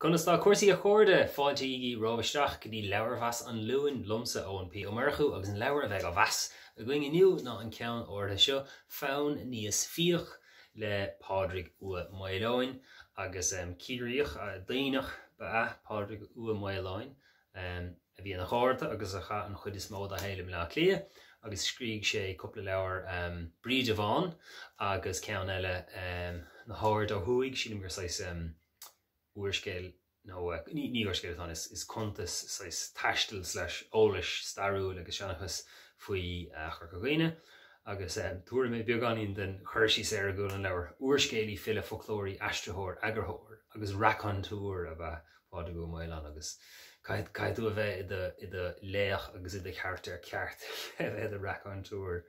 Conas tá cúrsaí a chairde? Fáiltígí romhaibh isteach go dtí Leabharmheas an Luain liomsa, Eoin P. Ó Murchú, agus an leabhar a bheidh á mheas againn inniu ná an ceann áirithe seo, Fonn Níos Fiach le Pádraig Ua Maoileoin, agus Ciarraíoch, Duibhneach ba ea Pádraig Ua Maoileoin, a bhí ina gharda agus a chaith an chuid is mó dá shaol i mBleá Cliath agus scrígh sé cúpla leabhar, Bríde Bhán agus ceann eile, Na hAird Ó Thuaidh, sílim gur saghas úrscéal nó ní úrscéal atá ann, is cuntas saghas taistil slash eolais stairiúil agus seanchas faoi Chorca Dhuibhne agus tabharfaidh mé beagáinín den chur síos ar i gcúl an leabhair. Úrscéalaí, file, foclóirí, aistritheoir, eagarthóir agus raconteur ab ea Pádraig Ua Maoileoin agus caithfidh, caithfidh tú a bheith i do, i do laoch agus i do charachtar ceart le bheith i do raconteur.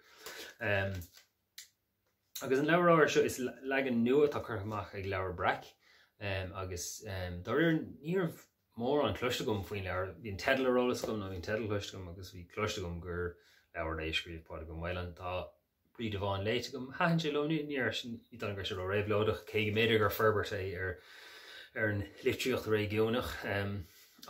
Agus an leabhar áirithe seo, is leagan nua atá curtha amach ag Leabhar Breac agus dáiríre ní raibh mórán cloiste agam faoin leabhar. Bhí an teideal ar eolas agam nó bhí an teideal cloiste agam agus bhí cloiste agam gur leabhar é a scríobh Pádraig Ó Maoileoin. Tá Bríde Bhán léite agam. Thaitin sé liom. Ní ní dóigh liom go raibh sé ró-réabhlóideach, cé go mb'fhéidir gur forbairt é ar ar an litríocht réigiúnach.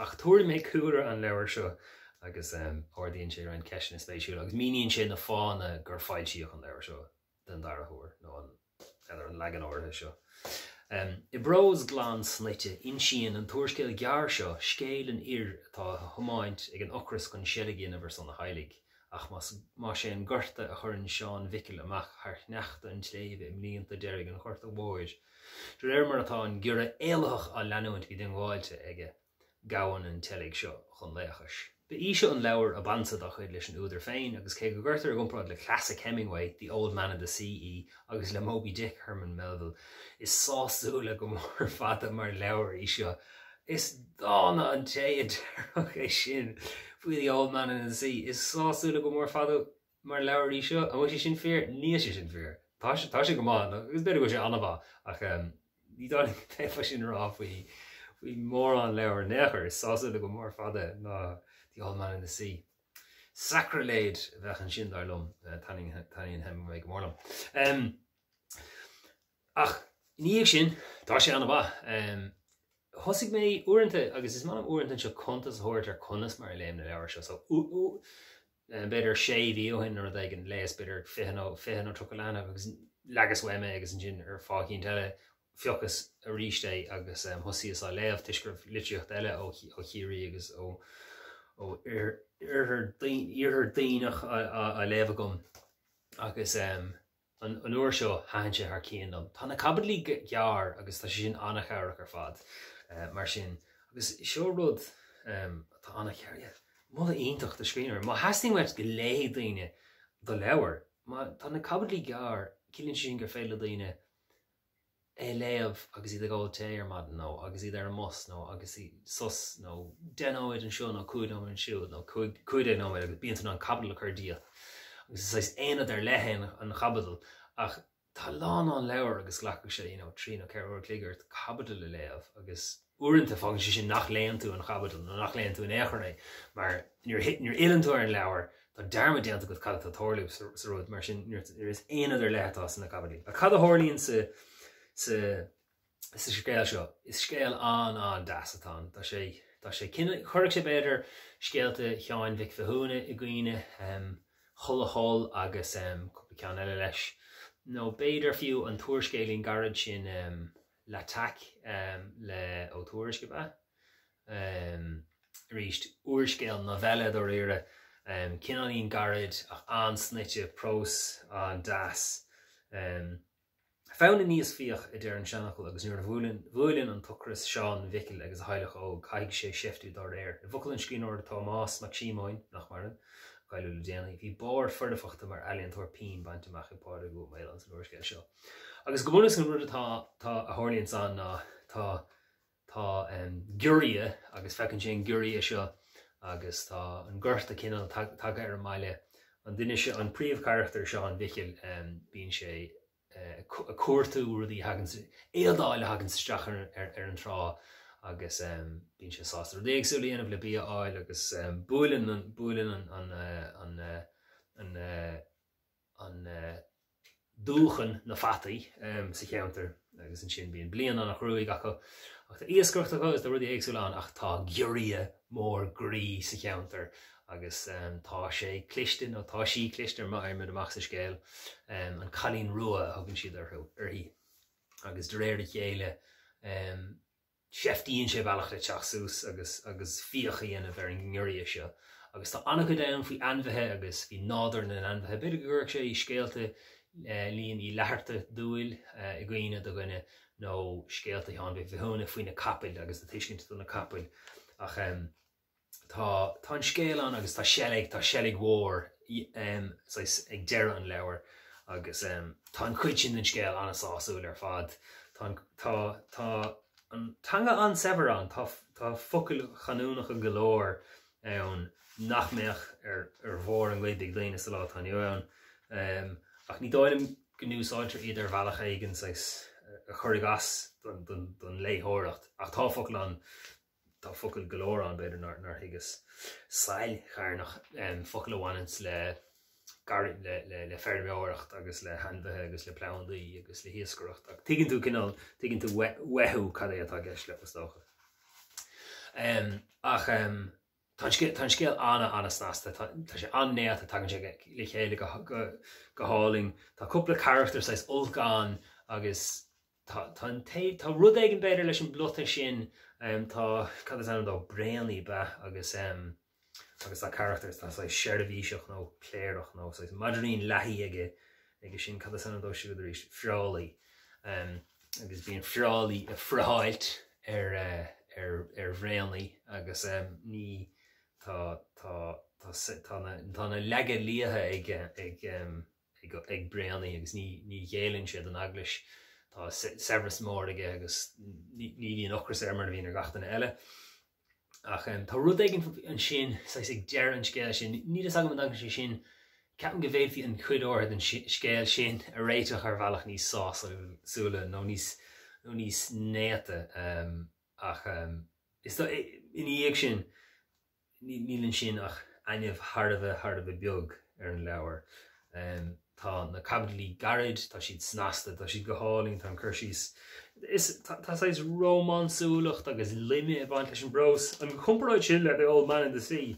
Ach tabharfaidh mé cúlra an leabhair seo agus ardaíonn sé roinnt ceisteanna spéisiúla agus míníonn sé na fáthanna gur foilsíodh an leabhar seo den dara huair, nó an n'fheadar, an leagan áirithe seo. I bprós glan snoite, insíonn an t-úrscéal gearr seo scéal an fhir atá á thiomáint ag an ocras chun seilg a dhéanamh ar son a theaghlaigh. Ach más é an gorta a chuireann Seán Mhicil amach thar shneachta an tsléibhe i mblianta deiridh an Ghorta Mhóir, de réir mar atá an giorria éalaitheach á leanúint go diongbháilte aige, gabhann an tseilg seo chun laochais. Ba í seo an leabhar ab ansa dá chuid leis an údar féin, agus cé go gcuirtear i gcomparáid le classic Hemingway, The Old Man and the Sea í, agus le Moby Dick, Herman Melville, is sásúla go mór fada mar leabhar í seo. Is dána an té a déarfadh é sin faoi The Old Man and the Sea. Is sásúla go mór fada mar leabhar í seo. An bhfuil sé sin fíor? Níl sé sin fíor. Tá sé, tá sé go maith, agus b'fhéidir go bhfuil sé an-mhaith, ach ní dóigh liom go bhféadfá sin a rá faoi, faoi mórán leabhar in aon chor. Is sásúla go mór fada ná The Old Man and the Sea. Sacrailéid a bheadh ansin, dar liom. Taitníonn Hemingway go mór liom. Ach ina dhiaidh sin, tá sé an-mhaith. Thosaigh mé uaireanta, agus is maith liom uaireanta anseo cuntas a thabhairt ar conas mar a léim na leabhair seo, so b'fhéidir sé mhí ó shin nó rud éigin, léas b'fhéidir 20 nó 20 nó 30 leathanach agus leagas uaim é agus ansin ar fáth eicínt eile phiocas arís é agus thosaíos á léamh toisc go raibh litríocht eile ó Chiarraí agus ó ó iarthar iarthar Duibhneach á léamh agam agus An uair seo, thaitin sé thar cionn liom. Tá na caibidlí gearr agus tá sé sin an-chabhrach ar fad, mar sin. Agus seo rud atá an-chabhrach, moladh iontach do scríbhneoir. Má theastaíonn uait go léifidh daoine do leabhar, má tá na caibidlí gearr, ciallaíonn sé sin gur féidir le daoine é a léamh agus iad ag ól tae ar maidin nó agus iad ar an mbus nó agus iad sos nó 10 nóiméad anseo nó 5 nóiméad ansiúd nó 15 nóiméad agus bíonn tú in ann caibidil a chur díot agus is saghas aonad ar leith é an chaibidil ach tá a lán leabhar agus glacfaidh sé you know 3 nó 4 uair a chloig ort caibidil a léamh agus Uaireanta fágann sé sin nach léann tú an chaibidil nó nach léann tú in aon chor é mar nuair a fhilleann tú ar an leabhar tá dearmad déanta agat cad atá ag tarlú sa rud, mar sin is aonad ar leith atá sna caibidlí. Ach cad a tharlaíonn sa sa sa scéal seo? Is scéal an-an-deas atá ann. Tá sé tá sé chuirfeadh sé b'fhéidir scéalta Sheáin Mhic Mhathúna i gcuimhne, Chuile Shul agus cúpla ceann eile leis. Nó b'fhéidir fiú an t-úrscéilín gairid sin L'Attaque le Ó Tuairisg ab ea? Arís, úrscéal, novella dáiríre, cineáilín gairid ach an-snoite, prós an-deas. Fonn aníos fiach, a deir an seanfhocal, agus nuair a bhuaileann an t-ocras Seán Mhicil agus a theaghlach óg, caithfidh sé seiftiú dá réir. I bhfocail an scríbhneora Tomás Mac Síomóin, nach maireann, a cailleadh le déanaí, bhí barr foirfeachta mar ealaíontóir pinn bainte amach ag Pádraig Ua Maoileoin san úrscéal seo. Agus go bunúsach an rud atá tá a tharlaíonn ann ná tá tá giorria agus feiceann sé an giorria seo agus tá an gorta cineál tagtha ar an mbaile. An duine seo, an príomhcharachtar Seán Mhicil, bíonn sé ag cuartú rudaí a thagann, éadáil a thagann isteach ar ar an trá agus bíonn sé sásta rudaí éagsúla a dhéanamh le bia a fháil agus buaileann an buaileann an an an an dúchan na fataí sa cheantar. Agus ansin bíonn bliain an-chruaidh acu. Ach tá iascaireacht acu agus tá rudaí éagsúla ann ach tá giorria mór groí sa cheantar agus tá sé cliste nó tá sí cliste mar a fhaighimid amach sa scéal, an Cailín Rua a thugann siad orthu, uirthi. Agus de réir a chéile seiftíonn sé bealach le teacht suas agus agus fiach a dhéanamh ar an ngiorria seo. Agus tá an-chuid ann faoi ainmhithe agus faoi nádúr na n-ainmhithe. B'fhéidir go gcuirfeadh sé scéalta Liam Uí Fhlatharta dúil i gcuimhne do dhuine nó scéalta Sheáin Mhic Mhathúna faoi na capaill agus a tuiscint do na capaill. Ach Tá, tá an scéal ann agus tá seilg, tá seilg mhór saghas ag deireadh an leabhair agus tá an chuid sin den scéal an-sásúil ar fad. Tá an, tá, tá an teanga an-saibhir ann, tá, tá focail chanúnacha go leor ann nach mbeadh ar, ar bharr a ngoib ag daoine sa lá atá inniu ann. Ach ní dóigh liom go n-úsáidtear iad ar bhealach éigin saghas a chuirfeadh as don, don, don léitheoireacht. Ach tá focail ann Tá focail go leor ann, b'fhéidir, nár thuigeas. Sailchearnach, focal a bhaineanns le le feirmeoireacht agus le hainmhithe agus le plandaí agus le hiascaireacht ach tuigeann tú cineál, tuigeann tú uathu cad é atá i gceist leo, is dócha. Ach tá an scéal, tá an scéal ana-ana-snasta, tá sé an-néata, tagann sé le chéile go hálainn. Tá cúpla carachtar saghas olc ann agus Tá, tá an taobh, tá rud éigin b'fhéidir leis an bplota sin, tá, cad is ainm dó, Bréanaí, ab ea, agus, agus tá carachtar, tá saghas seirbhíseach nó cléireach nó saghas maidrín lathaí aige, aige sin, cad is ainm dó siúd arís, Freálaí. Agus bíonn Freálaí ag friotháilt ar, ar, ar Bhréanaí agus ní, tá, tá, tá, tá na, tá na laga liatha ag, ag, ag Bréanaí agus ní ghéilleann sé don eaglais. Tá saibhreas mór aige agus ní bhíonn ocras air mar a bhíonn ar gach duine eile. Ach tá rud éigin ansin, saghas ag deireadh an scéil sin, níl fhios agam an dtagann sé sin, ceapaim go bhféadfaí an chuid áirithe den scéal sin a réiteach ar bhealach níos sásúla nó níos nó níos néata ach is ina dhiaidh sin, Níl ansin ach ainimh thar a bheith, thar a bheith beag ar an leabhar. Tá na caibidlí gairid, tá siad snasta, tá siad go hálainn, tá an cur síos, is, tá saghas rómánsúlacht agus loime ag baint leis an bprós. An chomparáid sin le The Old Man and the Sea,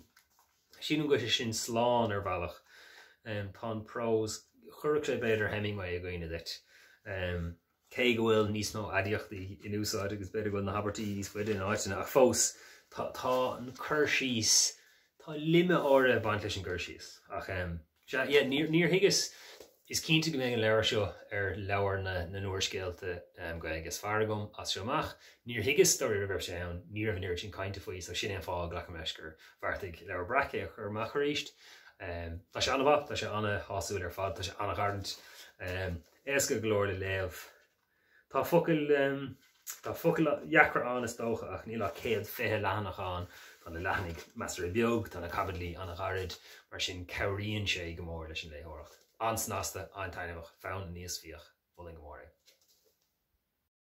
sílim go bhfuil sé sin slán ar bhealach. Tá an prós, chuirfeadh sé b'fhéidir Hemingway i gcuimhne duit. Cé go bhfuil níos mó aidiachtaí in úsáid agus b'fhéidir go bhfuil na habairtí níos faide in áiteanna, ach fós tá tá an cur síos, tá loime áirithe ag baint leis an gcur síos. Ach sea, yeah, níor níor thuigeas, is cinnte go mbeidh an leabhar seo ar leabhar na na n-úrscéalta Gaeilge is fearr agam as seo amach. Níor thuigeas dáiríre go raibh sé ann, ní raibh an oiread sin cainte faoi, so sin é an fáth, glacaim leis, gur bheartaigh Leabhar Breac é a chur amach arís. Tá sé an-mhaith, tá sé an-shásúil ar fad, tá sé an-ghairid. Éasca go leor le léamh. Tá focail, tá focail dheacra ann is dócha ach níl ach 120 leathanach ann. Tá na leathanaigh measartha beag, tá na caibidlí an-ghairid, mar sin cabhraíonn sé go mór leis an léitheoireacht. An-snasta, an-taitneamhach, Fonn Aníos Fiach, mholfainn go mór é.